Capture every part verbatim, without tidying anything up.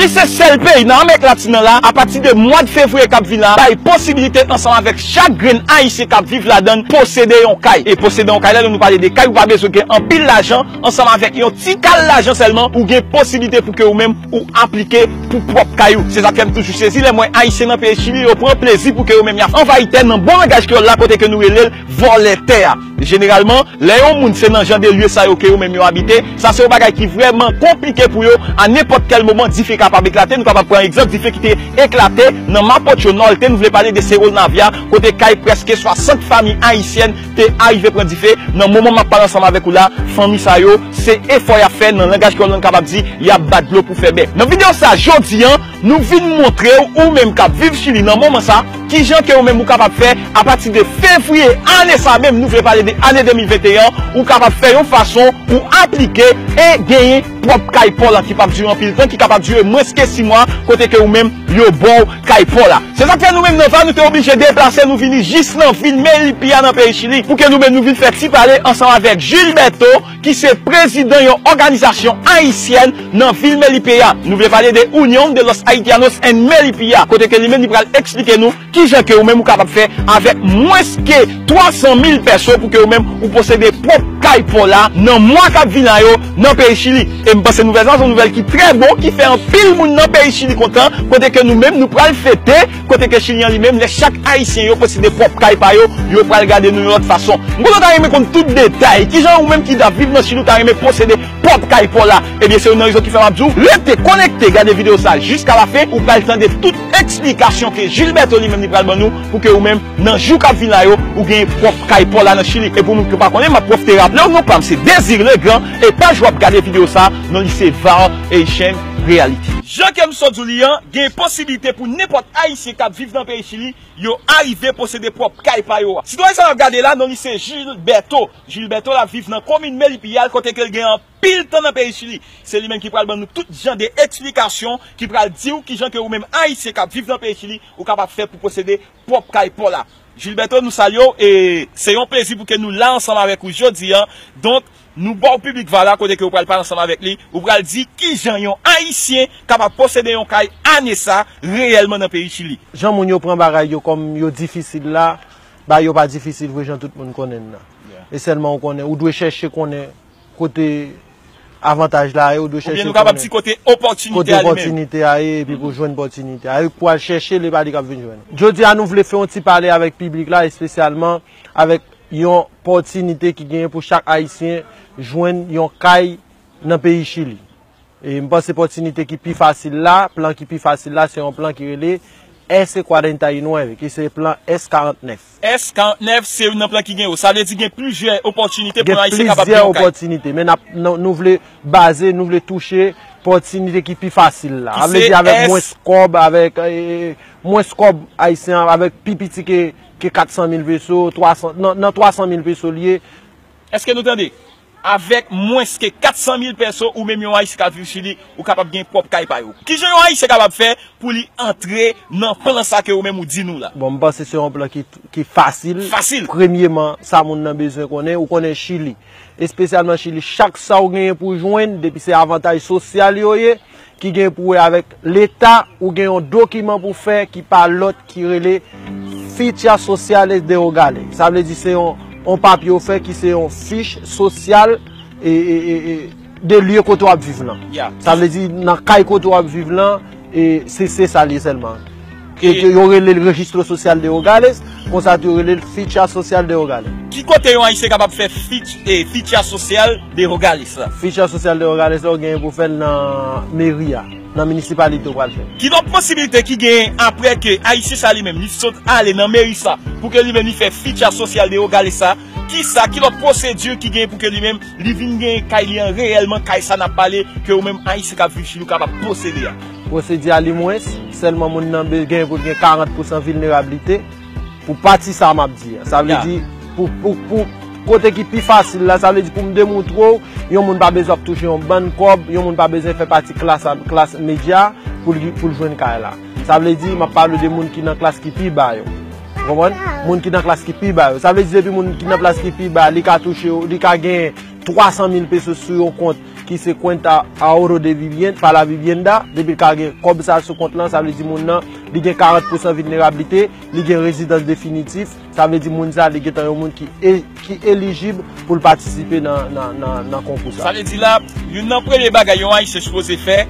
Se sèl peyi nan Amerik Latin nan la, apati de mwa de fevriye k ap vin la, bay posibilite ansanm avèk chak grenn Ayisyen k ap viv ladan l posede yon kay. E posede yon kay la, lè nou pale de kay, ou pa bezwen gen anpil lajan, ansanm avèk yon ti kal lajan sèlman, ou gen posibilite pou ke ou menm ou aplike pou pwòp kay ou. Se sa k fè m toujou sezi lè m wè Ayisyen nan peyi Chili, yo pran plezi pou ke yo menm y ap anvayi tè nan bon langaj kreyòl la, kote ke nou rele l vòlè tè a. Jeneralman, lè yon moun se nan jan de lye sa yo ke yo menm yo abite, sa se yon bagay ki vrèman konplike pou yo. A nenpòt kèl moman, dife kapab eklate. Nou kapab pran egzanp dife ki te eklate nan Mapocho Norte, nou vle pale de Cerro Navia, kote kay prèske swasant fanmi ayisyèn te arive pran dife. Nan moman m ap pale ansanm avèk ou la, fanmi sa yo, se efò y ap fè, nan langaj kreyòl la, nou kapab di, y ap bat dlo pou fè bè. Nan videyo sa, jodi a, nou vin montre w, ou menm k ap viv Chili nan moman sa, kijan ke ou menm ou kapab fè, apati de fevriye ane sa menm, nou vle pale de ane de mil venteyen an, ou kapab fè yon fason pou aplike e genyen pwòp kay pa w la ki p ap dire anpil tan, ki kapab dire mwens ke sis mwa, kote ke ou menm yo ba w kay pa w la. Se sa k fè nou menm nan va, nou te oblije deplase, nou vini jis nan vil Melipilla nan peyi Chili, pou ke nou menm nou vin fè ti pale ansanm avèk Gilberto, ki se prezidan yon òganizasyon ayisyèn nan vil Melipilla. Nou vle pale de Unión de los Haitianos en Melipilla, kote ke li menm li pral eksplike nou kijan ke ou menm ou kapab fè avèk mwens ke twa san mil pèso pou ke ou menm ou posede pwòp kay pa w la nan mwa k ap vin la yo nan peyi Chili. E m panse nouvèl sa se yon nouvèl ki trè bon, ki fè anpil moun nan peyi Chili kontan, kote ke nou menm nou pral fete, kote ke Chili an li menm, lè chak Ayisyen yo posede pwòp kay pa yo, yo pral gade nou yon lòt fason. M kontan ta renmen konn tout detay. Kijan ou menm ki t ap viv nan Chili, ou ta renmen posede pwòp kay pa w la? Ebyen, se youn nan rezon ki fè m ap di w, rete konekte, gade videyo sa jiska lafen, ou pral tande tout eksplikasyon ke Gilberto li menm li pral ban nou, pou ke ou menm, nan jou k ap vin la yo, ou gen pwòp kay pa w la nan Chili. E pou moun ki pa konnen, m ap pwofite raple w, non pa m se Désir Legrand, e paj w ap gade videyo sa, non li se Var Haitian Reality. Jan ke m sot di w li an, gen posibilite pou nenpòt Ayisyen k ap viv nan peyi Chili, yo arive posede pwòp kay pa yo a. Sitwayen sa n ap gade la, non li se Gilberto. Gilberto la viv nan komin Melipilla, kote ke l gen anpil tan nan peyi Chili. Se li menm ki pral ban nou tout jan de eksplikasyon, ki pral di w kijan ke ou menm Ayisyen k ap viv nan peyi Chili, ou kapab fè pou posede pwòp kay pa w la. Gilberto, nou salye w, e se yon plezi pou ke nou la ansanm avèk ou jodi a. Donk, nou ba w piblik va la, kote ke ou pral pale ansanm avèk li, ou pral di kijan yon Ayisyen kapab posede yon kay ane sa reyèlman nan peyi Chili. Jan moun yo pran bagay yo kòm yo difisil la, bagay yo pa difisil vre jan tout moun konnen l nan. E sèlman ou konnen, ou dwe chèche konnen kote avantaj la ye, ou dwe chèche konnen kote opòtinite a ye, epi pou jwenn opòtinite a, e pou al chèche l, e pa li k ap vin jwenn ou. Jodi a, nou vle fè yon ti pale avèk piblik la, espesyalman avèk yon opòtinite ki genyen pou chak Ayisyen jwenn yon kay nan peyi Chili. E m panse opòtinite ki pi fasil la, plan ki pi fasil la, se yon plan ki rele S cuarenta y nueve, ki se plan S karantnèf. S karantnèf, se youn nan plan ki gen yo. Sa vle di gen plizyè opòtinite pou yon Ayisyen kapab gen yon kay. Gen plizyè opòtinite, men n ap, nou, nou vle baze, nou vle touche opòtinite ki pi fasil la. Sa vle di avèk mwens kòb, avèk, e, mwens kòb Ayisyen an, avèk pi piti ke, ke kat san mil peso, twa san, nan, nan twa san mil peso l ye. Èske nou tande? Avèk mwens ke kat san mil peso, ou menm yon Ayisyen k ap viv Chili, ou kapab gen pwòp kay pa yo. Kijan yon Ayisyen kapab fè pou li antre nan plan sa ke ou menm ou di nou la? Bon, m panse se yon plan ki, ki fasil. Fasil. Premyeman, sa moun nan bezwen konnen, ou konnen Chili. Espesyalman Chili, chak sa ou genyen pou jwenn, depi se avantaj sosyal yo ye, ki gen pou wè avèk Leta, ou gen yon dokiman pou fè ki pa lòt ki rele Fichas Sociales de Hogares. Sa vle di se yon, yon papye ou fè ki se yon fich sosyal e, e, e, e, de lye kote w ap viv lan. Sa vle di nan kay kote w ap viv lan, e se, se sa l ye sèlman. E, e yo rele l Registro Social de Hogares, konsa tou yo rele l Ficha Social de Hogares. Ki kote yon Ayisyen kapab fè fich, e, Ficha Social de Hogares la? Ficha Social de Hogares la, ou genyen pou fè l nan meri a, nan minisipalite ou pral fè. Ki lòt posibilite ki genyen apre ke Ayisyen sa li menm, li sot ale nan meri sa, pou ke li menm li fè Ficha Social de Hogares sa? Kisa, ki lòt pwosedi ki genyen pou ke li menm, li vin genyen kay li an reyèlman, kay sa n ap pale, ke ou menm Ayisyen k ap viv Chili ou kapab posede a? Pwosedi a li mwens, sèlman moun nan be-, gen pou l gen karant pousan vilnerablite. Pou pati sa m ap di a. Sa vle di, pou, pou, pou kote ki pi fasil la, sa vle di pou m demoutre w, yon moun pa bezwen ap touche yon bann kòb, yon moun pa bezwen fè pati klas a, klas medya pou l, pou l jwenn kay la. Sa vle di, m ap pale de moun ki nan klas ki pi ba yo. Ou konprann? Moun ki nan klas ki pi ba yo. Sa vle di, depi moun ki nan klas ki pi ba, li ka touche, li ka gen twa san mil peso sou yon kont ki se Cuenta Ahorro de Vivienda, pa la Vivienda, depi l ka gen kòb sa sou kont lan, sa vle di moun nan, li gen karant pousan vilnerablite, li gen rezidans definitif, sa vle di moun sa, li gentan yon moun ki, e, ki elijib pou l patisipe nan, nan, nan, nan konkou sa. Sa vle di la, youn nan premye bagay yon Ayisyen sipoze fè,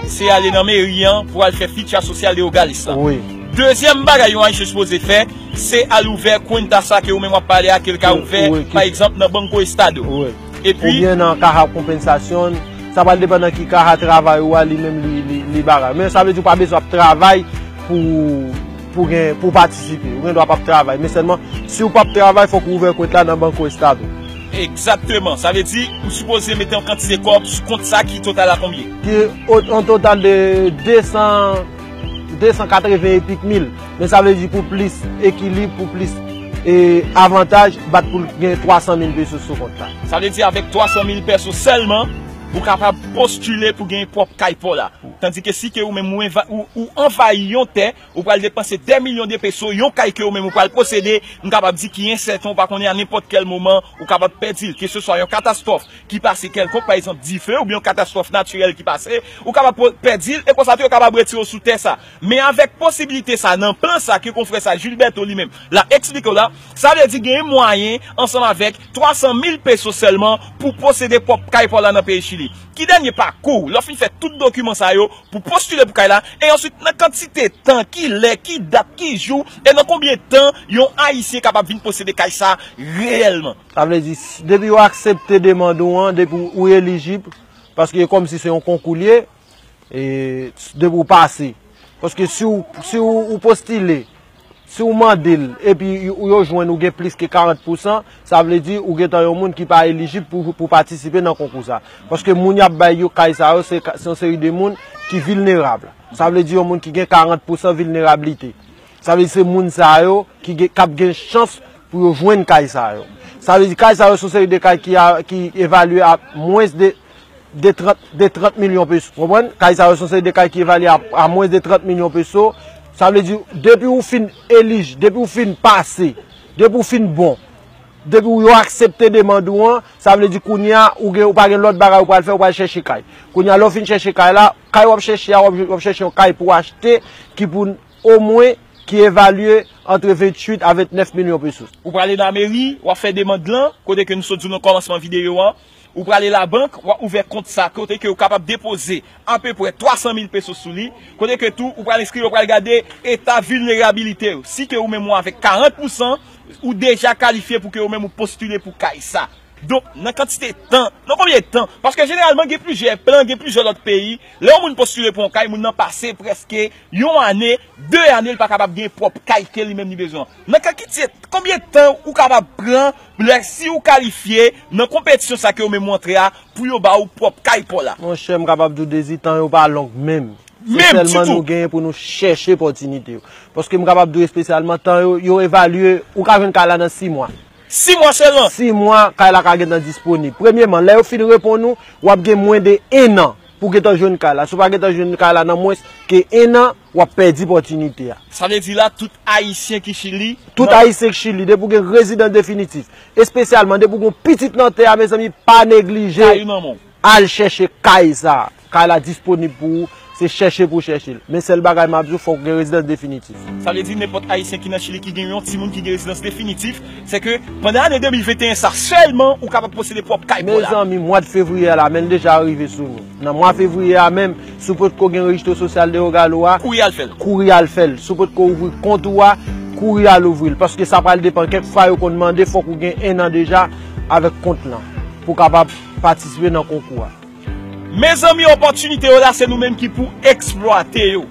se ale nan meri an pou al fè ficha sosyal de Nogales la. Wi. Dezyèm bagay yon Ayisyen sipoze fè, se al ouvè Cuenta sa ke ou menm w ap pale a, ke l ka ouvè, pa egzanp, nan Banco Estado. Wi. Epi oubyen nan Caja Compensación, sa pral depann nan ki Caja travay ou a, li menm li, li, li bagay. Men sa vle di ou pa bezwen ap travay pou, pou gen, pou patisipe. Ou gen dwa p ap travay. Men sèlman, si w p ap travay, fòk ou ouvè kont la nan Banco Estado. Egzakteman. Sa vle di, ou sipoze mete yon kantite kòb sou kont sa ki total la konbyen? Ki o-, yon total de desan, desan katreven epik mil. Men sa vle di pou plis ekilib, pou plis, e, avantaj, bat pou l gen twa san mil peso sou kont la. Sa vle di avèk twa san mil peso sèlman, ou kapab postile pou gen pwòp kay pa w la. Tandike si ke ou menm ou enva-, ou, ou anvayi yon tè, ou pral depanse dè milyon de peso, yon kay ke ou menm ou pral posede, m kapab di ki ensèten, ou pa konnen a nenpòt kèl moman, ou kapab pèdi l, keseswa yon katastwòf ki pase kèlkonk, pa egzanp, dife oubyen yon katastwòf natirèl ki pase, ou kapab po-, pèdi l, e konsa tou yo kapab retire w sou tè sa. Men avèk posibilite sa, nan plan sa ke konfrè sa Gilberto li menm l ap eksplike w la, sa vle di genyen mwayen, ansanm avèk twa san mil peso sèlman, pou posede pwòp kay pa w la nan peyi Chili. Ki dènye pakou, lè w fin fè tout dokiman sa yo, pou postile pou kay la, e answit nan kantite tan, ki lè, ki dat, ki jou, e nan konbyen tan yon Ayisyen kapab vin posede kay sa reyèlman? Sa vle di, s-, depi yo aksepte demann ou an, depi ou, ou elijib, paske e kòmsi se yon konkou l ye, e s-, depi ou pase. Paske si w, si w, ou postile, si w mande l, epi yo, yo jwenn ou gen plis ke karant pousan, sa vle di ou gentan yon moun ki pa elijib pou, pou patisipe nan konkou sa. Paske moun y ap bay yo kay sa yo, se ka, se yon seri de moun ki vilnerab. Sa vle di yon moun ki gen karant pousan vilnerablite. Sa vle di se moun sa yo ki gen, k ap gen chans pou yo jwenn kay sa yo. Sa vle di kay sa yo se yon seri de kay ki a, ki evalye a mwens de, de trant, de trant milyon peso. Konprann? Kay sa yo se yon seri de kay ki evalye a, a mwens de trant milyon peso. Sa vle di, depi ou fin elij, depi ou fin pase, depi ou fin bon, depi ou yo aksepte demann ou an, sa vle di kounye a, ou gen, ou pa gen lòt bagay ou pral fè, ou pral chèche kay. Kounye a, lè w fin chèche kay la, kay w ap chèche a, w ap, w ap chèche yon kay pou w achte ki pou omwen ki evalye antre venntuit a ventnèf milyon pesos. Ou prale nan meri, w ap fè demann lan, kote ke nou sot di w nan kòmansman videyo an. Ou prale labank, w ap ouvè kont sa, kote ke ou kapab depoze apeprè twa san mil pesos sou li, kote ke tou ou pral enskri, yo pral gade eta vilnerabilite w. Si ke ou menm ou avèk karant pousan, ou deja kalifye pou ke ou menm ou postile pou kay sa. Donk, nan kantite tan, nan konbyen tan? Paske jeneralman, gen plizyè plan, gen plizyè lòt peyi. Lè yon moun postile pou yon kay, moun nan pase prèske yon ane, de ane, li pa kapab gen pwòp kay ke li menm li bezwen. Nan kantite, konbyen tan ou kapab pran, lè si ou kalifye nan konpetisyon sa ke ou menm ou antre a, pou yo ba ou pwòp kay pa w la? Monchè, m kapab di w, Dezi, tan yo pa long menm. Se sèlman nou genyen pou nou chèche opòtinite yo. Paske m kapab di w espesyalman, tan yo, yo evalye, ou ka jwenn kay la nan sis mwa. Sis mwa sèlman? Sis mwa, kay la ka gentan disponib. Premyeman, lè yo fin reponn ou, w ap gen mwens de en an pou w gentan jwenn kay la. Si w pa gentan jwenn kay la nan mwens ke en an, w ap pèdi opòtinite a. Sa vle di la, tout Ayisyen ki Chili, tout Ayisyen ki Chili, depi w gen rezidans definitif, espesyalman depi w gen pitit nan tè a, mezanmi, pa neglije. Kay ou nan men w. Al chèche kay sa. Kay la disponib pou ou. Se chèche pou w chèche l. Men sèl bagay m ap di w, fòk w gen rezidans definitif. Sa vle di nenpòt Ayisyen ki nan Chili ki gen yon timoun ki gen rezidans definitif, se ke pandan ane de mil venteyen sa sèlman, ou kapab posede pwòp kay pa w la. Mezanmi, mwa de fevriye a la, men l deja rive sou nou. Nan mwa fevriye a menm, si w potko gen Registro Social de Hogar ou a, kouri al fè l. Kouri al fè l. Si w potko ouvri kont ou a, kouri al ouvri l. Paske sa pral depann. Kèk fwa yo konn mande fòk ou gen en an deja avèk kont lan pou w kapab patisipe nan konkou a. Mezanmi, opòtinite yo la, se nou menm ki pou eksplwate yo.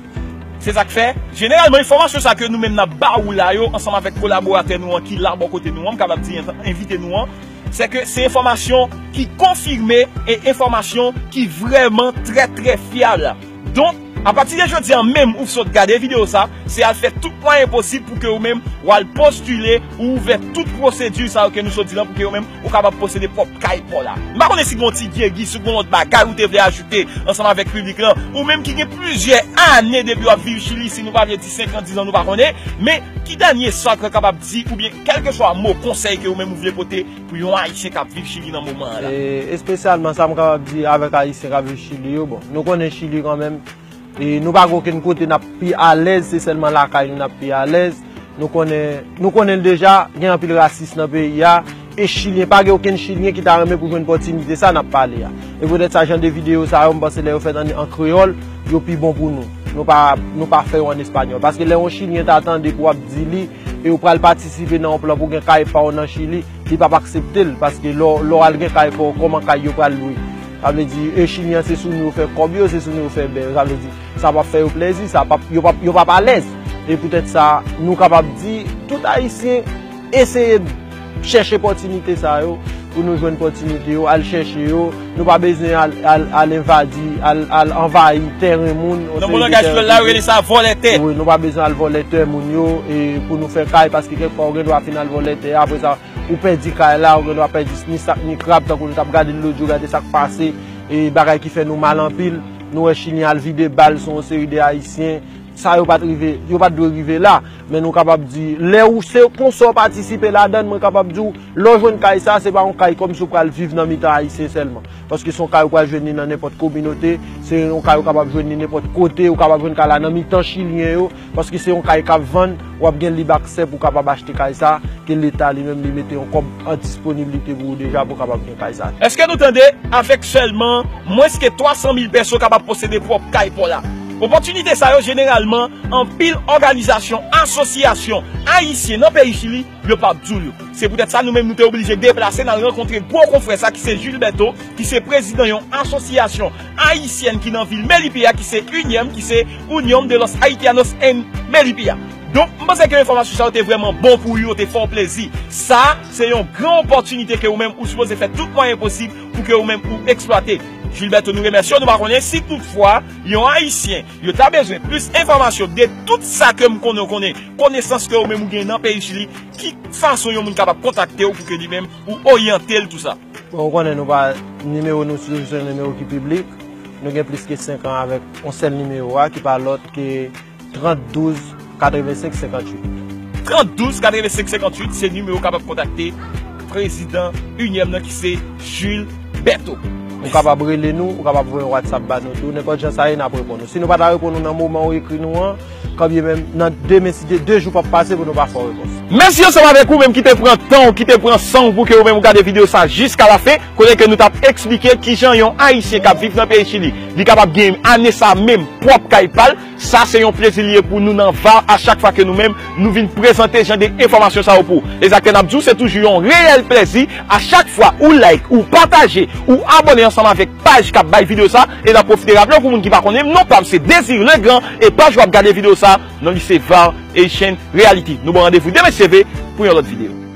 Se sa k fè, jeneralman, enfòmasyon sa ke nou menm n ap ba ou la yo, ansanm avèk kolaboratè nou an ki la bò kote nou an, m kapab di en-, envite nou an, se ke se enfòmasyon ki konfime e enfòmasyon ki vrèman trè, trè fyab. Donk, Apati de jodi a menm ou sot gade videyo sa, se al fè tout mwayen posib pou ke ou menm ou al postile, ou ouvè tout pwosedi sa yo ke nou sot di lan pou ke ou menm ou kapab posede pwòp kay pa w la. M pa konnen si gon ti gegi, si gon lòt bagay ou te vle ajoute ansanm avèk piblik lan, ou menm ki gen plizyè ane depi w ap viv Chili, si nou pa vle di senk an, diz an, nou pa konnen, men ki dènye sa w kapab di, oubyen kèlkeswa mo konsèy ke ou menm ou vle pote pou yon Ayisyen k ap viv Chili nan moman an la? E, espesyalman, sa m kapab di avèk Ayisyen k ap viv Chili yo, bon, nou konnen Chili kanmenm, e nou pa gen okenn kote n ap pi alèz, se sèlman lakay nou n ap pi alèz. Nou konnen, nou konnen l deja, gen anpil rasis nan peyi a, e Chilyen, pa gen okenn Chilyen ki ta renmen pou jwenn pòtinite sa n ap pale a. E poutèt sa, jan de videyo sa yo, m panse lè yo fèt an, an kreyòl, yo pi bon pou nou. Nou pa, nou pa fè yo an espanyòl. Paske lè yon Chilyen ta tande pou w ap di li, e ou pral patisipe nan yon plan pou gen kay pa w nan Chili, li p ap aksepte l, paske lè w, lè w al gen kay pa w, kòman kay yo pral lwe? Sa vle di, e Chilyen se sou nou yo fè kòb yo, se sou nou yo fè bè yo. Sa vle di, sa p ap fè yo plèzi, sa p ap, yo p ap, yo p ap alèz. E poutèt sa, nou kapab di, tout Ayisyen eseye chèche pòtinite sa yo, pou nou jwenn pòtinite yo, al chèche yo. Nou pa bezwen al, al, al envadi, al, al anvayi tèren moun. Nan bon langaj kreyòl la, yo rele sa vòlè tè. Wi, nou pa bezwen al vòlè tè moun yo, e pou nou fè kay, paske kèk fwa ou gen dwa fin al vòlè tè, apre sa, ou pèdi kay la, ou gen dwa pèdi ni sak ni krab, tankou nou t ap gade l lòt jou, gade sa k pase, e bagay ki fè nou mal anpil. Nou wè Chilyen al vide bal sou yon seri de Ayisyen, sa yo pa t rive, yo pa t dwe rive la. Men nou kapab di, lè ou se konsa w patisipe ladan l, mwen kapab di w, lè w jwenn kay sa, se pa yon kay kòmsi w pral viv nan mitan Ayisyen sèlman. Paske se yon kay ou pral jwenn li nan nenpòt kominote, se yon kay ou kapab jwenn li nenpòt kote, ou kapab jwenn kay la nan mitan Chilyen yo, paske se yon kay k ap vann, w ap gen lib aksè pou w kapab achte kay sa, ke Leta li menm li mete yon kòb an disponiblite pou ou deja pou w kapab gen kay sa. Èske nou tande, avèk sèlman mwens ke twa san mil pèso kapab posede pwòp kay pa w la? Opòtinite sa yo, jeneralman, anpil òganizasyon, asosyasyon ayisyen nan peyi Chili, yo p ap di w yo. Se poutèt sa, nou menm, nou te oblije deplase, n al rankontre gwo konfrè sa ki se Gilberto, ki se prezidan yon asosyasyon ayisyèn ki nan vil Melipilla, ki se UNIEM, ki se Unión de los Haitianos en Melipilla. Donk, m panse ke enfòmasyon sa yo te vrèman bon pou ou, yo te fè w plezi. Sa, se yon gran opòtinite ke ou menm ou sipoze fè tout mwayen posib pou ke ou menm ou eksplwate. Gilberto, nou remèsye w, nou pa konnen si toutfwa yon Ayisyen, yo ta bezwen plis enfòmasyon de tout sa ke m konnen w konnen, konesans ke ou menm ou gen nan peyi Chili, ki fason yon moun kapab kontakte w pou ke li menm ou oryante l tou sa? Bon, ou konnen nou pa, nimewo nou se yon nimewo ki piblik. Nou gen plis ke senk an avèk yon sèl nimewo a, ki pa lòt ke trant douz katrevensenk senkantuit. Trant douz katrevensenk senkantuit, se nimewo w kapab kontakte prezidan UNIEM nan ki se Jules Bertho. Ou kapab rele nou, ou kapab voye yon WhatsApp ba nou tou. Nenpòt jan sa ye, n ap reponn ou. Si nou pa ta reponn ou nan moman ou ekri nou an, kanbyen menm nan demen, si de, de jou p ap pase pou nou pa fè w repons. Mèsi ansanm avèk ou menm ki te pran tan w, ki te pran san w pou ke ou menm ou gade videyo sa jiska lafen. Kote ke nou t ap eksplike kijan yon Ayisyen k ap viv nan peyi Chili, li kapab gen ane sa menm pwòp kay pa l. Sa se yon plezi li ye pou nou nan Var a chak fwa ke nou menm nou vin prezante jan de enfòmasyon sa yo pou ou. E sa ke n ap di w, se toujou yon reyèl plezi a chak fwa ou like, ou pataje, ou abòne ansanm avèk paj k ap bay videyo sa. E n ap pwofite raple w pou moun ki pa konnen m, non pa m se Désir Legrand, e paj w ap gade videyo sa, non li se Var Haitian Reality. Nou ba w randevou demen si Dye vle pou yon lòt videyo.